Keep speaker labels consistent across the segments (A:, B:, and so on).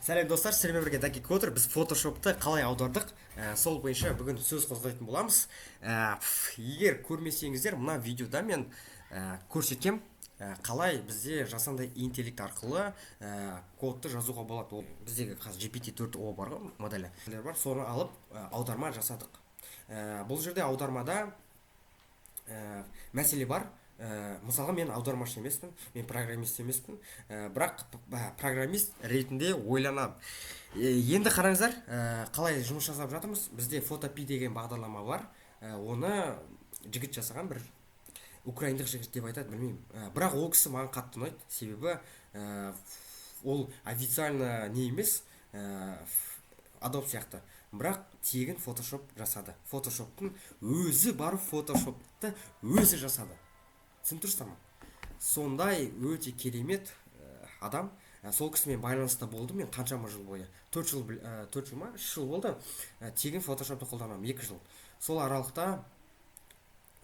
A: Сәлем, достар! Сіздермен бірге Даки Кодер. Біз Фотошопты қалай аудардық, сол бойынша бүгін сөз қозғайтын боламыз. Егер көрмесеңіздер, мына видеода мен көрсеткем, қалай бізде жасанды интеллект арқылы кодты жазуға болады. Ол біздегі қазір GPT-4o бар ғой, моделі бар, соны алып аударма жасадық. Бұл жерде аудармада мәселе бар. Мысалға, мен аудармашы емеспін, мен программист емеспін, бірақ программист ретінде ойланамын. Енді қараңыздар, қалай жұмыс жасап жатырмыз. Бізде Photopea деген бағдарлама бар. Оны жігіт жасаған, бір украиндық жігіт деп айтады, білмеймін. Бірақ ол кісі маған қатты ұнайды, себебі ол официально не емес, Adobe сияқты, бірақ тегін Фотошоп жасады. Фотошоптың өзі барып, Фотошопты өзі жасады, түсініп тұрсыздар ма? Сондай өте керемет адам. Сол кісімен байланыста болдым мен қаншама жыл бойы, 4 жыл, 4 жыл ма, 3 жыл болды. Тегін Фотошопты қолданамын 2 жыл. Сол аралықта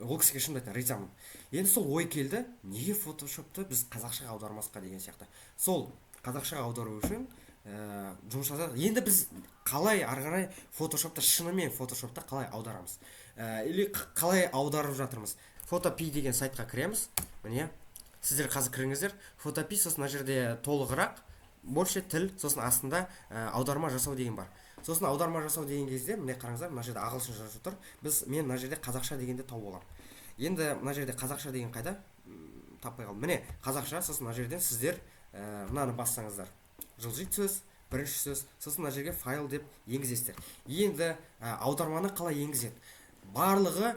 A: ол кісіге шынымды айтайын, ризамын. Енді сол ой келді: неге Фотошопты біз қазақшаға аудармасқа деген сияқты. Сол қазақшаға аудару үшін жұмыс жасадық. Енді біз қалай ары қарай Фотошопты, шынымен Фотошопты қалай аударамыз или қалай аударып жатырмыз? Photopea деген сайтқа кіреміз. Міне, сіздер қазір кіріңіздер, Photopea. Сосын мына жерде толығырақ, больше тіл, сосын астында аударма жасау деген бар. Сосын аударма жасау деген кезде, міне, қараңыздар, мына жерде ағылшынша жазып тұр. Мен мына жерде қазақша дегенді тауып аламын. Енді мына жерде қазақша деген қайда? Таппай қалдым. Міне, қазақша. Сосын мына жерден сіздер мынаны бассаңыздар, жылжиды сөз, бірінші сөз. Сосын мына жерге файл деп енгізесіздер. Енді аударманы қалай енгізеді, барлығы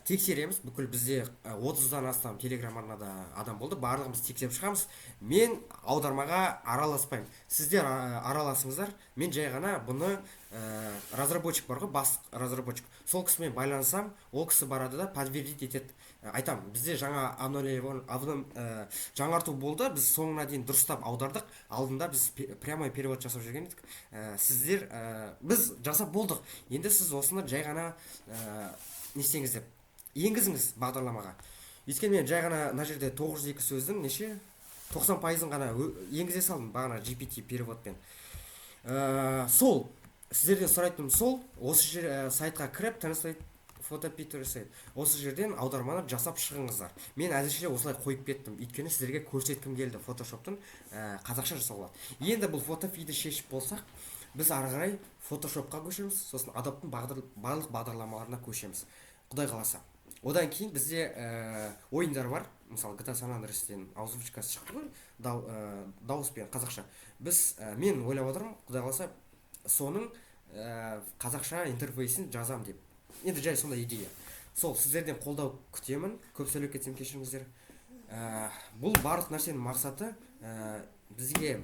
A: тексереміз. Бүкіл бізде 30-дан астам Телеграм арнада адам болды, барлығымыз тексеріп шығамыз. Мен аудармаға араласпаймын, сіздер араласыңыздар. Мен жай ғана бұны разработчик бар ғой, бас разработчик, сол кісімен байланысам. Ол кісі барады да, подтвердить етеді. Айтамын, бізде жаңа жаңарту болды, біз соңына дейін дұрыстап аудардық. Алдында біз прямой перевод жасап жүрген едік. Сіздер, біз жасап болдық, енді сіз осыны жай ғана не істеңіз деп енгізіңіз бағдарламаға. Өйткені мен жай ғана мына жерде 902 сөздің неше, 90%-ын ғана енгізе салдым бағана GPT переводпен. Сол сіздерден сұрайтыным сол: осы жер, сайтқа кіріп, translate Photopea Translate, осы жерден аударманы жасап шығыңыздар. Мен әзірше осылай қойып кеттім, өйткені сіздерге көрсеткім келді, Фотошоптың қазақша жасауға болады. Енді бұл Photopea-ді шешіп болсақ, біз ары қарай Фотошопқа көшеміз, сосын Adobe-тың барлық бағдарламаларына көшеміз, құдай қаласа. Одан кейін бізде ойындар бар. Мысалы, GTA San Andreas-тен озвучкасы шықты ғой, дауыспен қазақша. Біз, мен ойлап отырмын, құдай қаласа, соның қазақша интерфейсін жазам деп. Енді жай сондай идея. Сол сіздерден қолдау күтемін. Көп сөйлеп кетсем, кешіріңіздер. Бұл барлық нәрсенің мақсаты бізге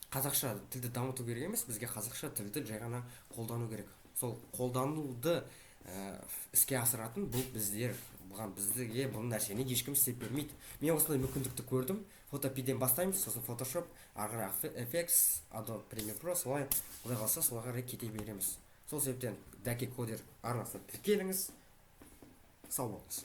A: қазақша тілді дамыту керек емес, бізге қазақша тілді жай ғана қолдану керек. Сол қолдануды іске асыратын бұл біздер. Бұған, бізге бұл нәрсені ешкім істеп бермейді. Мен осындай мүмкіндікті көрдім. Photopea-ден бастаймыз, сосын Фотошоп, ары қарай Effects, Adobe Premiere Pro, солай, құдай қаласа, солай қарай кете береміз. Сол себептен Дәке Кодер арнасына тіркеліңіз. Сау болыңыз.